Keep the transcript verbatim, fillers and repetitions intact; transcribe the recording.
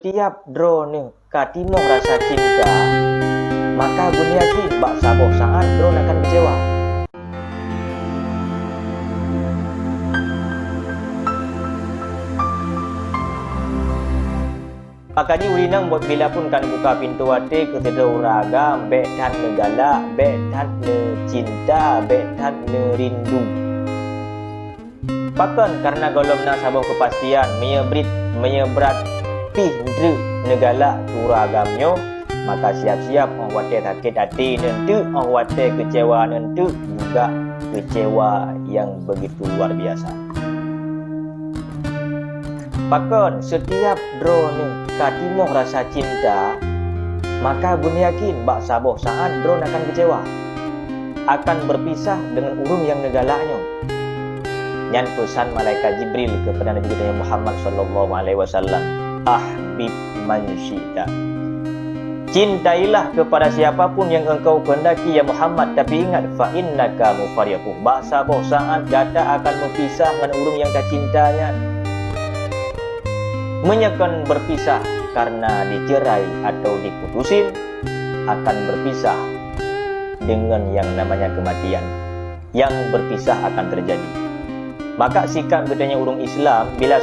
Tiap droeneuh ka timoh rasa cinta, maka beuneuyakin bak saboh saát droeneuh akan keucewa. Maka di ureueng inong buet bila pun ka neubuka pintoe até keu sidroe ureueng agam, bék that neugalak, bék that neucinta, bék that neurindu. Pakon? Kareuna gohlom na saboh keupastian, meunyoe brit, meunyoe brat pih treuk neugalak keu ureueng agam nyoe, maka siap-siap óh watée sakét até neunteuk, óh watée keucewa neunteuk, juga keucewa nyang beugitu luar biasa. Pakon? Seutiap droeneuh ka timoh rasa cinta, maka beuneuyakin bak saboh saát droeneuh akan keucewa, akan beupisah deungon ureueng nyang neugalak nyoe. Nyan peusan malaikat Jibril keupada Nabi geutanyoe Muhammad sallallahu alaihi wasallam, "Ahbib man syi'ta." Cintailah kepada siapa pun yang engkau kehendaki, ya Muhammad, tapi ingat, "Fa innaka mufariquh," bak saboh saát gata akan meupisah ngon ureueng nyang kacinta nyan. Meunyoe kon beupisah kareuna dicerai atawa diputusin, akan beupisah deungon nyang namanya keumatian. Nyang beupisah akan teujadi. Maka sikap geutanyoe ureueng Islam, bila